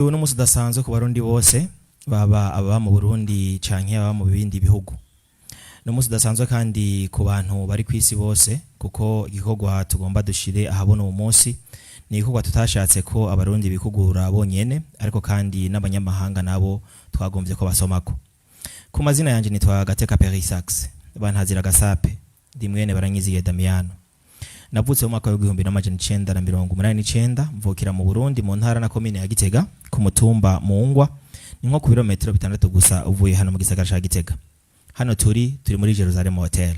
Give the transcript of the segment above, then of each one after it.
Uyu n'umunsi udasanzwe ku Barundi bose, baba ababa mu Burundi canke ababa mu bindi bihugu. Ni umunsi udasanzwe kandi ku bantu bari kw'isi bose, kuko igikorwa tugomba dushire ahabona uwo munsi ni igikorwa tutashatse ko Abarundi bikugura bonyene, ariko kandi n'abanyamahanga nabo twagomvye ko basomako. Ku mazina yanje nitwa Gateka Perisax, bantazira Gasape, ndi mwene Baranyiziye Damiano. Navutse mu mwaka w'1989, mvukira mu Burundi, mu ntara na komine ya Gitega, ku mutumba Mungwa, ni nko ku birometero 6 gusa uvuye hano mu gisagara ca Gitega. Hano turi muri Jerusalem Hotel.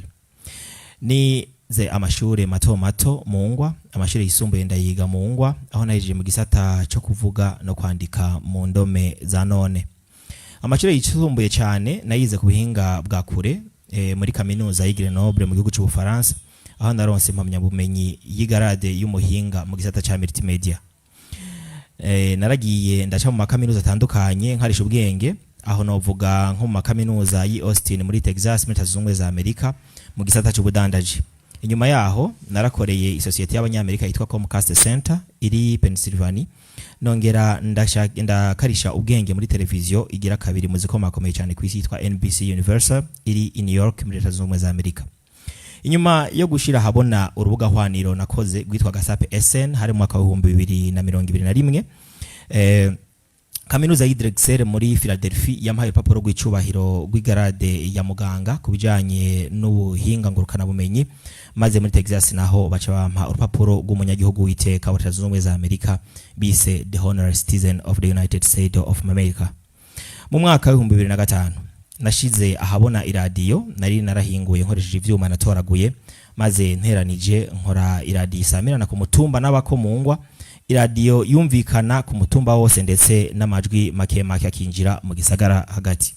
Nize amashure mato mato Mungwa, amashure yisumbuye ndayiga Mungwa, aho nahejeje mu gisata co kuvuga no kwandika mu ndome za none. Amashure yisumbuye cyane nayize ku buhinga bwa kure muri kaminuza y'i Grenoble mu gihugu c'Ubufaransa, aho naronse impamyabumenyi y'igarade y'umuhinga mu gisata ca multimedia. Naragiye ndaca mu makaminuza atandukanye nkarisha ubwenge, aho novuga nko mu makaminuza y'i Austin muri Texas, muri Leta Zunze Ubumwe za Amerika, mu gisata c'ubudandaji. Inyuma yaho narakoreye isosiyete y'Abanyamerika yitwa Comcast Center iri Pennsylvania, nongera ndakarisha ubwenge muri televiziyo igira kabiri mu zikomakomeye cyane ku isi yitwa NBC Universal iri i New York muri Leta Zunze Ubumwe za Amerika. Inyuma yo gushira habona urubuga hwaniro nakoze rwitwa Gasape SN, hari mu mwaka wa 2021, kaminuza y'i Drexel muri Philadelphia yampaye urupapuro rw'icubahiro rw'igarade ya muganga ku bijanye n'ubuhinga ngurukana bumenyi, maze muri Texas naho baca bampa urupapuro rw'umunyagihugu w'iteka wa Leta Zunze Ubumwe za Amerika bise the Honorary Citizen of the United States of America. Mu mwaka wa 2005 nashize ahabona iradiyo nari narahinguye nkoresheje ivyuma natoraguye, maze nteranije nkora iradiyo isamirana ku mutumba n'abako mungwa, iradiyo yumvikana ku mutumba wose, ndetse n'amajwi make make akinjira mu gisagara hagati.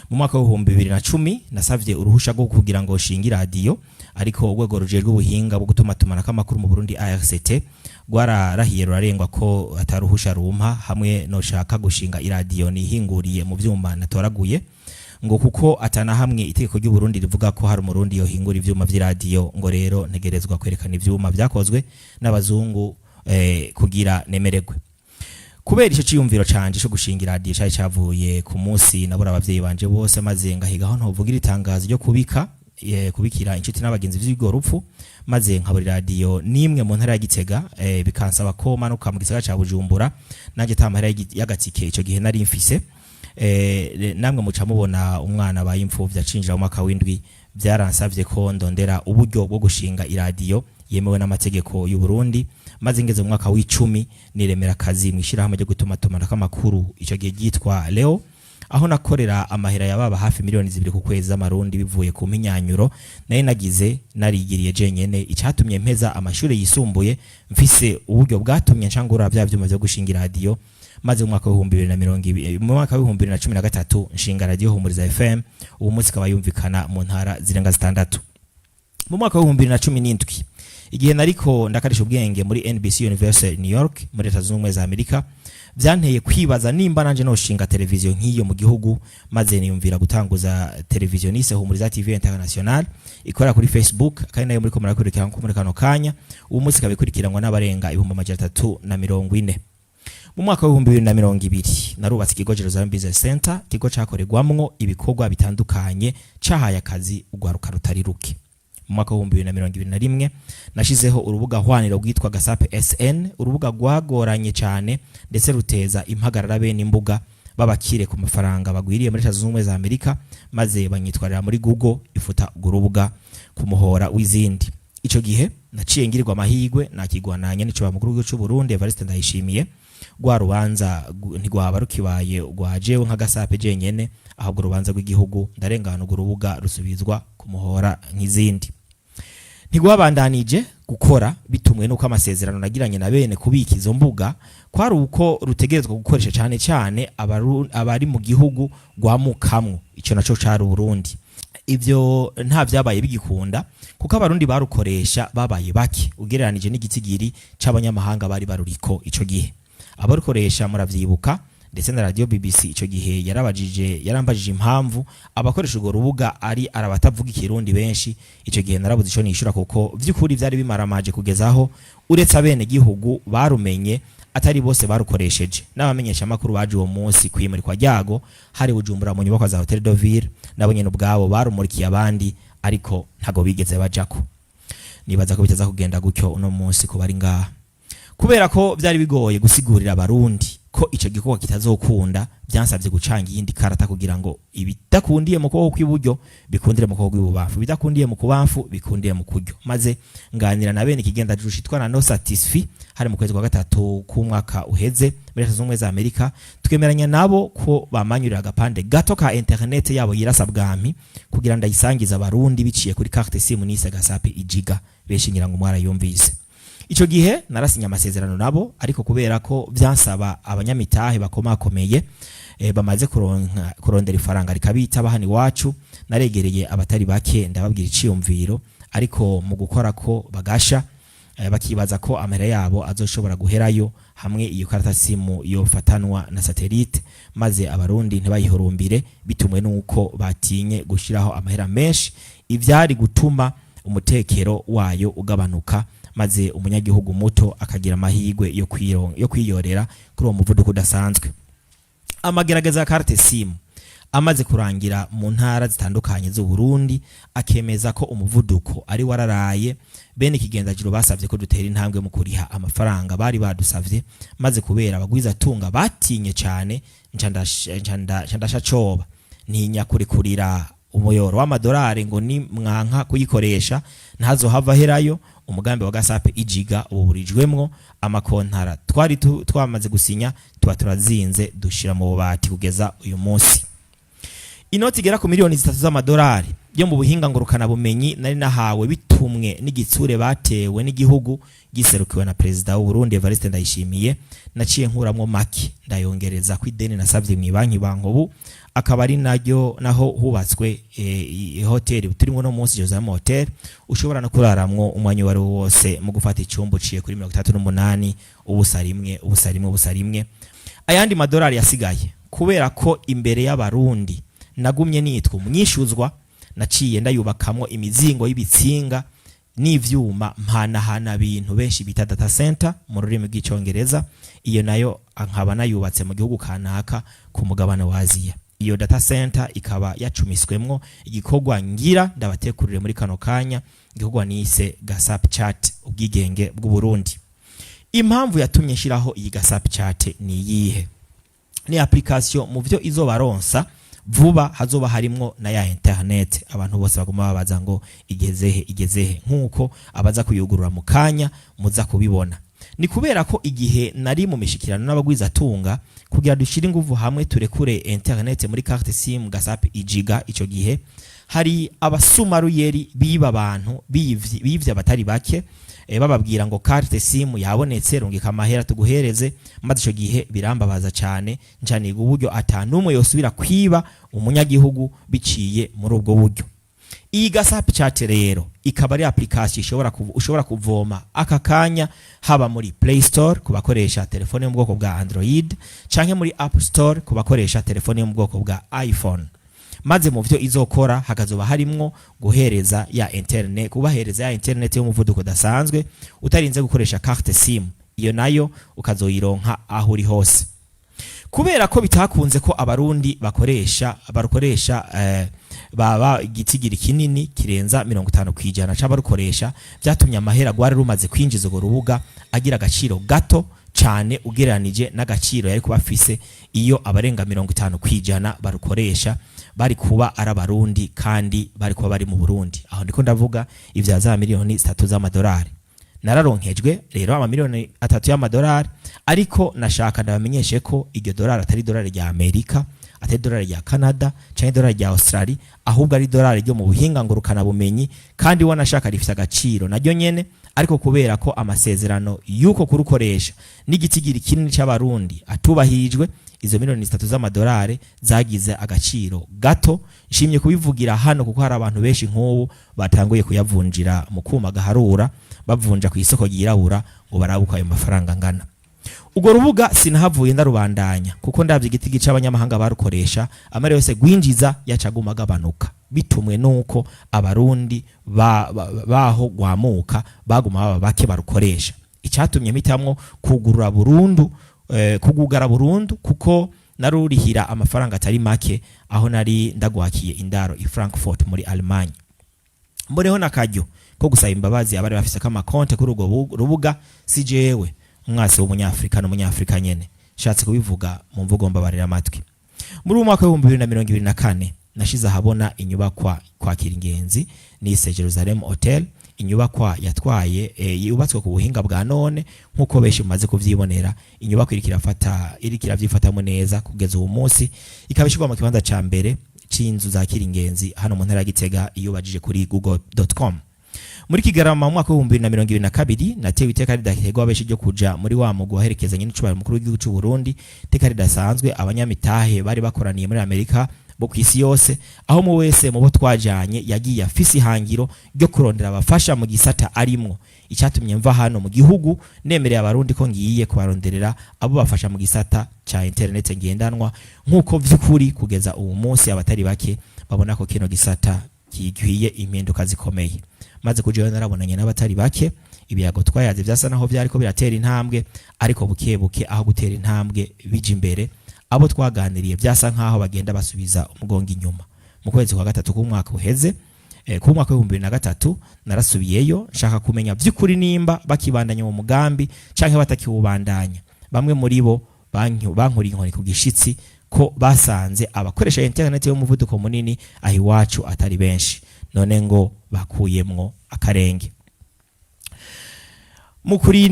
Mu mwaka wa 2010 nasavye uruhusha rwo kugira ngo shinge iradiyo, ariko urwego rujejwe ubuhinga bwo gutumatumanako amakuru mu Burundi, ARCT, rwararahiye rurarengwa ko ataruhusha rumpa hamwe noshaka gushinga iradiyo nihinguriye mu vyuma natoraguye, ngo kuko atana hamwe itegeko ry'u Burundi rivuga ko hari Umurundi yohingura ivyuma vy'iradiyo, ngo rero ntegerezwa kwerekana ivyuma vyakozwe n'abazungu kugira nemererwe. Kubera ico ciyumviro canje co gushinga iradiyo cari cavuye ku munsi nabura abavyeyi banje bose, maze ngahigaho ntovugira itangazo ryo kubika kubikira inshuti n'abagenzi vy'urwo rupfu, maze nkabura iradiyo nimwe mu ntara ya Gitega, bikansaba ko manuka mu gisagara ca Bujumbura, nanje ta mahera y'agatike ico gihe nari mfise. Namwe muca mubona umwana abaye imfuvyi acinjira mu mwaka w'indwi, vyaransavye ko ndondera uburyo bwo gushinga iradiyo yemewe n'amategeko y'u Burundi, maze ngeze mu mwaka w'icumi niremera akazi mw'ishirahamwe ryo gutumatumanako amakuru ico gihe ryitwa Leo, aho nakorera amahera yababa hafi miliyoni 2 ku kwezi z'Amarundi, bivuye ku minyanyuro nari nagize narigiriye jenyene. Icatumye mpeza amashuri yisumbuye mfise uburyo bwatumye ncangura vya vyuma vyo gushinga iradiyo, maze mu mwaka wa 2020, mu mwaka wa 2013 nshinga Radio Humuriza FM, ubu munsi ikaba yumvikana mu ntara zirenga zitandatu. Mu mwaka wa 2017, igihe nariko ndakarisha ubwenge muri NBC Universal New York muri Leta Zunze Ubumwe za Amerika, vyanteye kwibaza nimba nanje noshinga televiziyo nk'iyo mu gihugu, maze niyumvira gutanguza televiziyo nise Humuriza TV International, ikorera kuri Facebook, kandi nayo muriko murakurikira nko muri kano kanya. Ubu munsi ikaba ikurikiranwa n'abarenga 340,000. Mu mwaka wa 2020 narubatse ikigo Jerusalem Business Center, ikigo cakorerwamwo ibikorwa bitandukanye, cahaye akazi urwaruka rutari ruke. Mu mwaka wa 2021 nashizeho urubuga hwaniro rwitwa Gasape SN, urubuga rwagoranye cyane ndetse ruteza impagarara bene imbuga babakire ku mafaranga bagwiriye muri Leta Zunze Ubumwe za Amerika, maze banyitwarira muri Google ifuta urwo rubuga ku muhora w'izindi. Ico gihe naciye ngirirwa amahigwe nakigwananye n'ico mukuru w'igihugu c'u Burundi Evariste Ndayishimiye. Rwa rubanza ntigwaba rukibaye rwa jewe nka Gasape jenyene, ahubwo urubanza rw'igihugu, ndarengana, urwo rubuga rusubizwa ku muhora nk'izindi. Ntigwabandanije gukora bitumwe nuko amasezerano nagiranye na bene kubika izo mbuga kwari uko rutegerezwa gukoresha cyane cyane abari mu gihugu rwamukamwo, ico naco cari Uburundi. Ivyo nta vyabaye bigikunda kuko Abarundi barukoresha babaye bake ugereranije n'igitigiri c'abanyamahanga bari baruriko ico gihe. Abarukoresha muravyibuka, ndetse na radio BBC ico gihe yarabajije, yarambajije impamvu abakoresha urwo rubuga ari arabatavuga Ikirundi benshi. Ico gihe narabuze ico nishura, kuko vy'ukuri vyari bimaramaje kugezaho uretse abene gihugu barumenye. Atari bose barukoresheje. N'abamenyesha makuru baje uwo munsi kwimurikwa ryago hari Bujumbura mu nyubakwa za Hotel de Ville, nabo nyene ubwabo barumurikiye abandi, ariko ntago bigeze bajako. Nibaza ko bitaza kugenda gutyo uno munsi ko bari ngaha. Kubera ko byari bigoye gusigurira Abarundi ko ico gikorwa kitazokunda, byansabye gucanga iyindi karata kugira ngo ibidakundiye mu kuboko kw'iburyo bikundire mu kuboko kw'ibubamfu, ibidakundiye mu kubamfu bikundire mu kuryo. Maze nganira na bene ikigenda citwa na No Satisfi, hari mu kwezi kwa gatatu k'umwaka uheze muri Leta Zunze Ubumwe za Amerika. Twemeranya nabo ko bamanyurira agapande gato ka internet yabo yirasa bwami kugira ndayisangiza Abarundi biciye kuri carte SIM nise Gasape Ijiga. Benshi ngira ngo mwarayumvise. Ico gihe narasinya amasezerano nabo, ariko kubera ko byansaba abanyamitahe bakomakomeye, bamaze kuronka kurondera ifaranga rikabita bahani iwacu, naregereye abatari bake ndababwira iciyumviro, ariko mu gukora ko bagasha, bakibaza ko amahera yabo azoshobora guherayo hamwe iyo karata simu yofatanwa na satellite, maze Abarundi ntibayihurumbire, bitumwe nuko batinye gushiraho amahera menshi, ivyari gutuma umutekero wayo ugabanuka, maze umunyagihugu muto akagira amahirwe yo kwiyorera kuri uwo muvuduko udasanzwe. Amagerageza ya carte SIM amaze kurangira mu ntara zitandukanye z'u Burundi, akemeza ko umuvuduko ari wararaye, bene ikigendajuru basavye ko dutera intambwe mu kuriha amafaranga bari badusavye. Maze kubera abagwiza tunga batinye cyane, nca ndasha coba ntinya kurekurira umuyoro w'amadolari ngo ni mwanka kuyikoresha ntazohava aherayo. Umugambi wa Gasape Ijiga ububurijwemwo. Amakontara twari twamaze gusinya tuba turazinze, dushira mu bubati kugeza uyu munsi. Inoti igera ku miliyoni 3 z'amadolari yo mu buhinga ngurukana bumenyi nari nahawe bitumwe n'igitsure batewe n'igihugu giserukiwe na perezida w'u Burundi Evariste Ndayishimiye, naciye nkuramwo make ndayongereza ku ideni nasavye mu banki Bankobu, akaba ari naryo naho hubatswe hoteli turimo no munsi, Josam Hotel, ushobora no kuraramwo umwanya wari wose mu gufata icumba uciye kuri 38 0 1 0 0 1 0. Ayandi madolari yasigaye, kubera ko imbere y'Abarundi nagumye nitwa umwishuzwa, naciye ndayubakamwo imizingo y'ibitsinga n'ivyuma mpanahana bintu benshi bita data center mu rurimi rw'Icongereza. Iyo nayo nkaba nayubatse mu gihugu kanaka ku mugabane wa Aziya. Iyo data center ikaba yacumiswemwo igikorwa ngira ndabatekurire muri kano kanya, igikorwa nise Gasap Chat, ubwigenge bw'u Burundi. Impamvu yatumye nshiraho iyi Gasap Chat ni iyihe? Ni application mu vyo izobaronsa vuba hazoba harimwo na ya internet abantu bose baguma babaza ngo igezehe, igezehe, nkuko abaza kuyugurura mu kanya muza kubibona. Ni kubera ko igihe nari mu mishikirano n'abagwizatunga kugira dushire inguvu hamwe turekure internet muri carte SIM Gasap Ijiga, ico gihe hari abasumaruyeri biba abantu, bivye abatari bake, bababwira ngo carte SIM yabonetse, rungika amahera tuguhereze. Maze ico gihe birambabaza cyane, ncaniga uburyo atanumwe yosubira kwiba umunyagihugu biciye muri ubwo buryo. Iyi Gasap Chat rero ikaba ari application ushobora kuvoma aka kanya, haba muri Play Store ku bakoresha telefone yo mu bwoko bwa Android, canke muri App Store ku bakoresha telefone yo mu bwoko bwa iPhone. Maze mu vyo izokora hakazoba harimwo guhereza ya internet, kubahereza ya internet y'umuvuduko udasanzwe utarinze gukoresha carte SIM. Iyo nayo ukazoyironka aho uri hose. Kubera ko bitakunze ko Abarundi bakoresha barukoresha, baba igitigiri kinini kirenza 50% c'abarukoresha, vyatumye amahera gwari rumaze kwinjiza urwo rubuga agira agaciro gato cane ugereranije n'agaciro yari kuba afise iyo abarenga 50% barukoresha bari kuba ari Abarundi kandi bari kuba bari mu Burundi. Aho ndiko ndavuga ivya za miliyoni 3 z'amadolari. Nararonkejwe rero amamiliyoni 3 y'amadolari, ariko nashaka ndabamenyeshe ko iryo dolari atari dolari rya Amerika, atari dolari rya Canada canke dolari rya Australia, ahubwo ari dolari ryo mu buhinga ngurukana bumenyi, kandi wanashaka rifite agaciro naryo nyene. Ariko kubera ko amasezerano y'uko kurukoresha n'igitigiri kinini c'Abarundi atubahirijwe, izo miliyoni 3 z'amadolari zagize agaciro gato. Nshimye kubivugira hano kuko hari abantu benshi nk'ubu batanguye kuyavunjira mu kuma gaharura, bavunja ku isoko ryirabura ngo barabe uko ayo mafaranga angana. Ubwo rubuga sinahavuye ndarubandanya kuko ndavye igiti c'abanyamahanga barukoresha, amare yose gwinjiza yacaguma agabanuka, bitumwe nuko Abarundi baho gwamuka baguma baba bake barukoresha. Icyatumye mpitamwo kugurura burundu, kugugara burundu, kuko narurihira amafaranga atari make aho nari ndagwakiye indaro i Frankfurt muri Allemagne. Mboneho n'akaryo ko gusaba imbabazi abari bafise k'amakonte kuri urwo rubuga. Si jewe umwasi w'Umunyafrika n'Umunyafrika nyene, nshatse kubivuga mu mvugo mbabarira amatwi. Muri uwo mwaka w'2024 nashize ahabona inyubakwa kwakira ingenzi nise Jerusalem Hotel, inyubakwa yatwaye yubatswe ku buhinga bwa none nk'uko benshi mumaze kuvyibonera. Inyubakwa iriko irafata, iriko iravyifatamo neza kugeza ubu munsi, ikaba ishirwa mu kibanza ca mbere c'inzu zakira ingenzi hano mu ntara ya Gitega iyo ubajije kuri google.com. Muri Kigarama mu mwaka w'2022 natewe iteka ridategwa benshi ryo kuja muri wa mugwi waherekezanye n'icubahiro mukuru w'igihugu c'u Burundi, iteka ridasanzwe, abanyamitahe bari bakoraniye muri Amerika bo kw'isi yose, aho mu wese mu bo twajanye yagiye afise ihangiro ryo kurondera abafasha mu gisata arimwo. Icyatumye mva hano mu gihugu nemereye Abarundi ko ngiye kubaronderera abo bafasha mu gisata ca internet ngendanwa, nk'uko vy'ukuri kugeza ubu munsi abatari bake babona ko kino gisata kigwiye impinduka zikomeye. Maze kujayo narabonanye n'abatari bake, ibiyago twayaze vyasa naho vyariko biratera intambwe, ariko buke buke aho gutera intambwe bija imbere, abo twaganiriye vyasa nkaho bagenda basubiza umugongo inyuma. Mu kwezi kwa gatatu k'umwaka uheze, ku mwaka w'2003, narasubiyeyo nshaka kumenya vy'ukuri nimba bakibandanya mu mugambi canke batakiwubandanya. Bamwe muri bo bankuriye inkoni ku gishitsi ko basanze abakoresha internet y'umuvuduko munini aho iwacu atari benshi, none ngo bakuyemwo akarenge.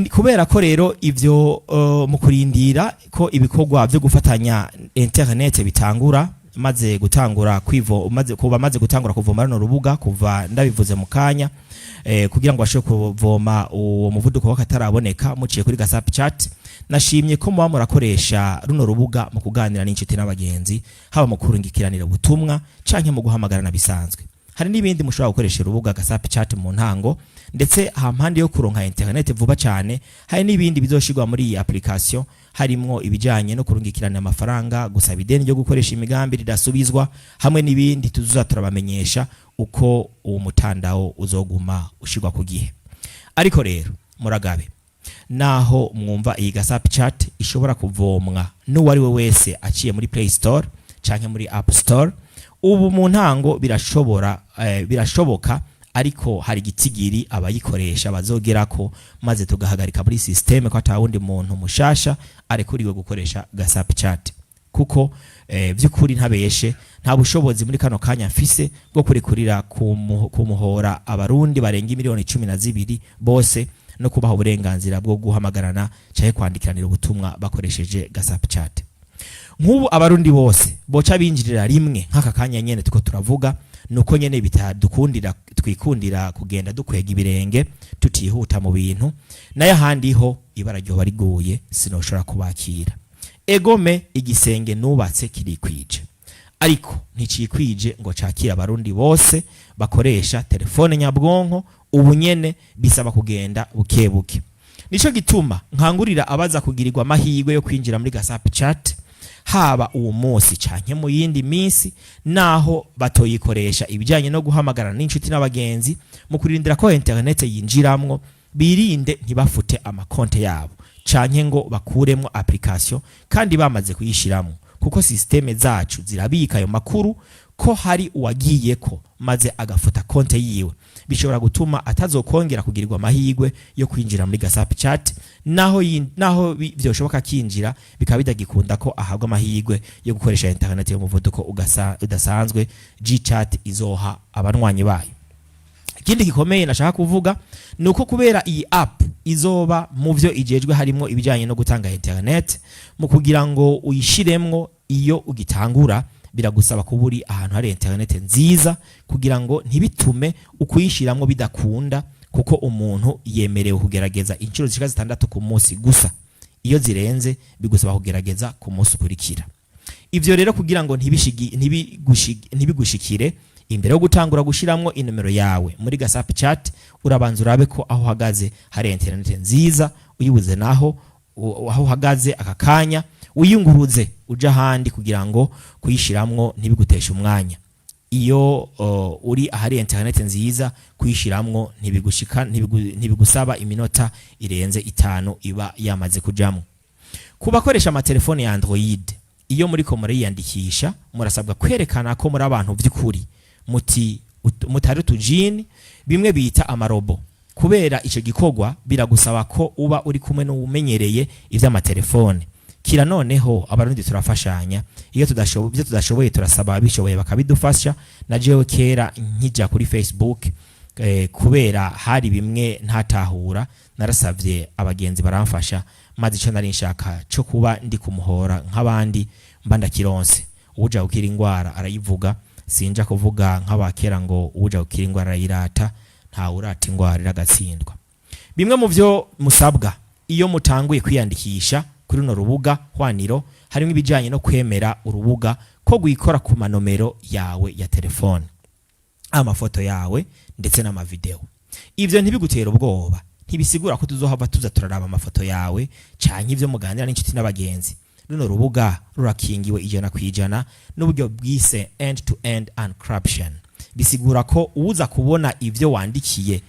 Kubera ko rero ivyo mu kurindira ko ibikorwa vyo gufatanya internet bitangura, maze gutangura kwivo maze kuba maze gutangura kuvoma runo rubuga kuva ndabivuze mu kanya, kugira ngo bashobore kuvoma uwo muvuduko w'akataraboneka muciye kuri Gasape Chat, nashimye ko muba murakoresha runo rubuga mu kuganira n'inshuti n'abagenzi, haba mu kurungikiranira ubutumwa canke mu guhamagarana bisanzwe. Hari n'ibindi mushobora gukoresha urubuga Gasape Chat mu ntango, ndetse hampande yo kuronka internet vuba cyane, hari n'ibindi bizoshirwa muri iyi application, harimwo ibijanye no kurungikirana amafaranga, gusaba ideni ryo gukoresha imigambi ridasubizwa, hamwe n'ibindi tuzoza turabamenyesha uko uwo mutandao uzoguma ushirwa ku gihe. Ariko rero muragabe, naho mwumva iyi Gasape Chat ishobora kuvomwa n'uwari we wese aciye muri Play Store canke muri App Store, ubu mu ntango birashobora, birashoboka, ariko hari igitigiri abayikoresha bazogerako maze tugahagarika muri système ko atawundi muntu mushasha arekuriwe gukoresha Gasape Chat, kuko by'ukuri ntabeshe, nta bushobozi muri kano kanya mfise bwo kurekurira kumuhora Abarundi barenga 12 miliyoni bose no kubaha uburenganzira bwo guhamagarana canke kwandikiranira ubutumwa bakoresheje Gasape Chat. Nk'ubu Abarundi bose boca binjirira rimwe nk'aka kanya nyene tuko turavuga, nuko nyene bitadukundira, twikundira kugenda dukwega ibirenge, tutihuta mu bintu. Nayo ahandi ho ibara ryoba riguye sinoshobora kubakira. Egome igisenge nubatse kirikwije, ariko ntikikwije ngo cakire Abarundi bose bakoresha telefone nyabwonko ubu nyene, bisaba kugenda buke buke. Nico gituma nkangurira abaza kugirirwa amahirwe yo kwinjira muri Gasape Chat, haba uwo munsi canke mu yindi minsi, naho batoyikoresha ibijanye no guhamagarana n'inshuti n'abagenzi, mu kurindira ko internet yinjiramwo, birinde ntibafute amakonte yabo canke ngo bakuremwo application kandi bamaze kuyishiramwo, kuko système zacu zirabika ayo makuru ko hari uwagiyeko maze agafuta konte yiwe, bishobora gutuma atazokongera kugirirwa amahirwe yo kwinjira muri Gasape Chat, naho vyoshoboka kinjira bikaba bidagikunda ko ahabwa amahirwe yo gukoresha internet y'umuvuduko udasanzwe G-Chat izoha abanywanyi bayo. Ikindi gikomeye nashaka kuvuga ni uko kubera iyi app izoba mu byo ijejwe harimo ibijyanye no gutanga internet, mu kugira ngo uyishiremwo iyo ugitangura biragusaba kuba uri ahantu hari internet nziza, kugira ngo ntibitume ukuyishiramwo bidakunda, kuko umuntu yemerewe kugerageza inshuro zishika 6 ku munsi gusa. Iyo zirenze bigusaba kugerageza ku munsi ukurikira. Ivyo rero kugira ngo ntibigushikire, imbere yo gutangura gushiramwo inomero yawe muri Gasape Chat, urabanza urabe ko aho uhagaze hari internet nziza. Uyibuze naho aho uhagaze aka kanya, wiyunguruze uja ahandi kugira ngo kuyishiramwo ntibiguteshe umwanya. Iyo uri ahari internet nziza, kuyishiramwo ntibigushika, ntibigusaba iminota irenze 5, iba yamaze kujamwo. Ku bakoresha amatelefone ya Android, iyo muriko muriyandikisha murasabwa kwerekana ko muri abantu vy'ukuri, muti mutari utujini, bimwe bita amarobo. Kubera ico gikorwa biragusaba ko uba uri kumwe n'uwumenyereye ivy'amatelefone. Kira noneho Abarundi turafashanya, iyo tudashoboye, ibyo tudashoboye turasaba abishoboye bakabidufasha. Na jewe kera nkija kuri Facebook, kubera hari bimwe ntatahura, narasavye abagenzi baramfasha, maze ico nari nshaka co kuba ndi kumuhora nk'abandi mba ndakironse. Uwuja gukira ingwara arayivuga. Sinja kuvuga nk'abakera ngo uwuja gukira ingwara arayirata. Ntawe urata ingwara, iragatsindwa. Bimwe mu byo musabwa iyo mutanguye kwiyandikisha kuri runo rubuga hwaniro harimo ibijyanye no kwemera urubuga ko gwikora ku manomero yawe ya telefone, amafoto yawe ndetse n'amavideo. Ivyo ntibigutera ubwoba, ntibisigura ko tuzohava tuza turaraba amafoto yawe canke ivyo muganira n'inshuti n'abagenzi. Runo rubuga rurakingiwe 100% n'uburyo bwise end to end encryption. Bisigura ko uza kubona ivyo wandikiye,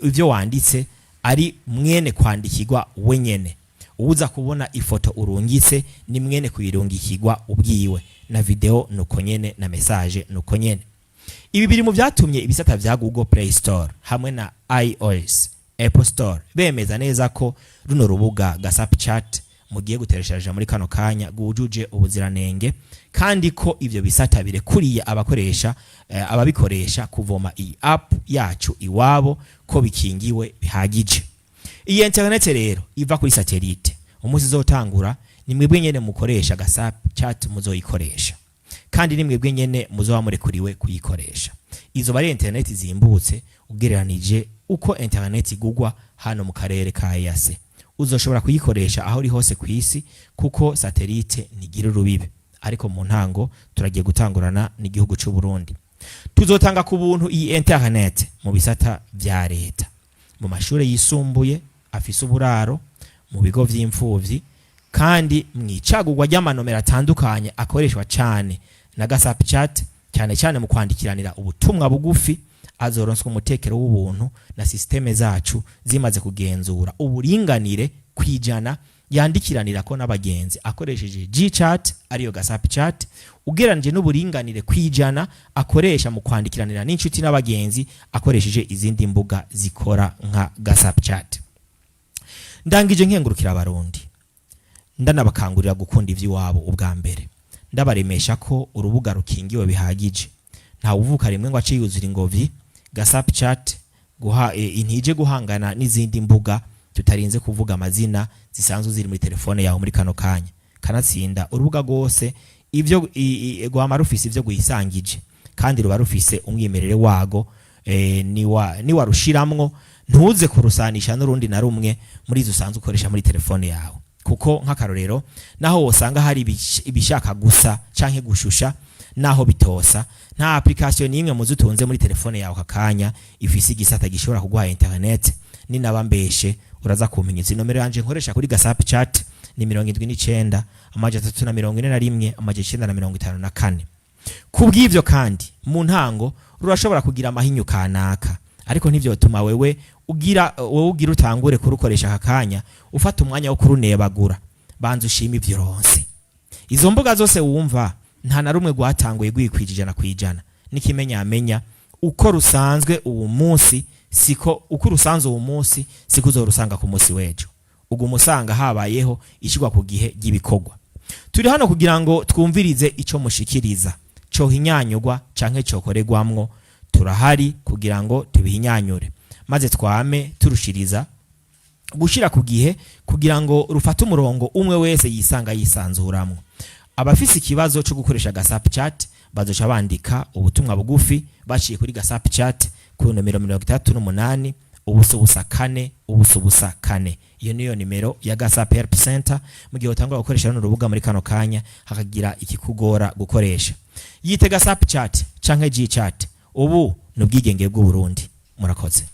ivyo wanditse, ari mwene kwandikirwa wenyene. Uza kubona ifoto urungitse ni mwene kuyirungikirwa ubwiwe, na video nuko nyene, na message nuko nyene. Ibi biri mu byatumye ibisata vya Google Play Store hamwe na iOS Apple Store bemeza neza ko runo rubuga Gasap Chat mugiye gutereshaje muri kano kanya rwujuje ubuziranenge, kandi ko ivyo bisata birekuriye abakoresha, ababikoresha kuvoma iyi app yacu iwabo, ko bikingiwe bihagije. Iyi internet rero iva kuri satellite, umunsi izotangura, ni mwebwe nyene mukoresha Gasap Chat muzoyikoresha, kandi ni mwebwe nyene muzoba murekuriwe kuyikoresha. Izo bari internet zimbutse ugereranije uko internet igugwa hano mu karere ka EAC. Uzoshobora kuyikoresha aho uri hose ku isi, kuko satellite ntigira urubibe. Ariko mu ntango turagiye gutangurana n'igihugu cy'u Burundi. Tuzotanga ku buntu iyi internet mu bisata vya leta, mu mashure yisumbuye afise uburaro, mu bigo vy'imfuvyi, kandi mwicagurwa ry'amanomero atandukanye akoreshwa cyane na Gasap Chat, cyane cyane mu kwandikiranira ubutumwa bugufi, azoronswa umutekero w'ubuntu na système zacu zimaze kugenzura uburinganire kwijana yandikiranira ko n'abagenzi akoresheje Gchat, ariyo Gasap Chat, ugeranije n'uburinganire kwijana akoresha mu kwandikiranira n'inshuti n'abagenzi akoresheje izindi mbuga zikora nka Gasap Chat. Ndangije nkengurukira Abarundi, ndanabakangurira gukunda ivy'iwabo ubwa mbere. Ndabaremesha ko urubuga rukingiwe bihagije. Nta uvuka rimwe ngo ace yuzura ingobyi. Gasap Chat guha intije guhangana n'izindi mbuga tutarinze kuvuga amazina zisanzwe ziri muri telefone yawe muri kano kanya. Kanatsinda urubuga rwose ivyo rwama rufise ivyo guyisangije, kandi ruba rufise umwimerere wago. Ni warushiramwo, ntuze kurusanisha n'urundi na rumwe muri izo usanzwe ukoresha muri telefone yawe, kuko nk'akarorero naho wosanga hari ibishaka gusa canke gushusha, naho bitosa, nta application n'imwe muzo utunze muri telefone yawe kakanya ifise igisata gishobora kuguha internet. Ninaba mbeshe uraza kumenya. Inomero yanje nkoresha kuri Gasap Chat ni 79 341 954. Kubw'ivyo kandi, mu ntango rurashobora kugira amahinyu kanaka, ariko ntivyotuma wewe ugira wowe ugira utangure kurukoresha aka kanya ufata umwanya wo kurunebagura. Banza ushima ivyo uronse. Izo mbuga zose wumva, nta na rumwe rwatanguye rwikwije 100%. N'ikimenyamenya, uko rusanzwe uwu munsi siko uko urusanzwe uwu munsi siko uzorusanga ku munsi w'ejo. Uguma usanga habayeho ishyirwa ku gihe ry'ibikorwa. Turi hano kugira ngo twumvirize ico mushikiriza cohinyanyurwa canke cokoregwamwo. Turahari kugira ngo tubihinyanyure, maze twame turushiriza gushira ku gihe kugira ngo rufate umurongo umwe wese yisanga yisanzuramwo. Abafise ikibazo cyo gukoresha Gasap Chat bazoca bandika ubutumwa bugufi baciye kuri Gasap Chat ku nomero 38 0 0 4 0 0 4. Iyo niyo nimero ya Gasap Help Center mu gihe utangura gukoresha runo rubuga muri kano kanya hakagira ikikugora gukoresha. Yite Gasap Chat canke G Chat, ubu ni ubwigenge bw'u Burundi. Murakoze.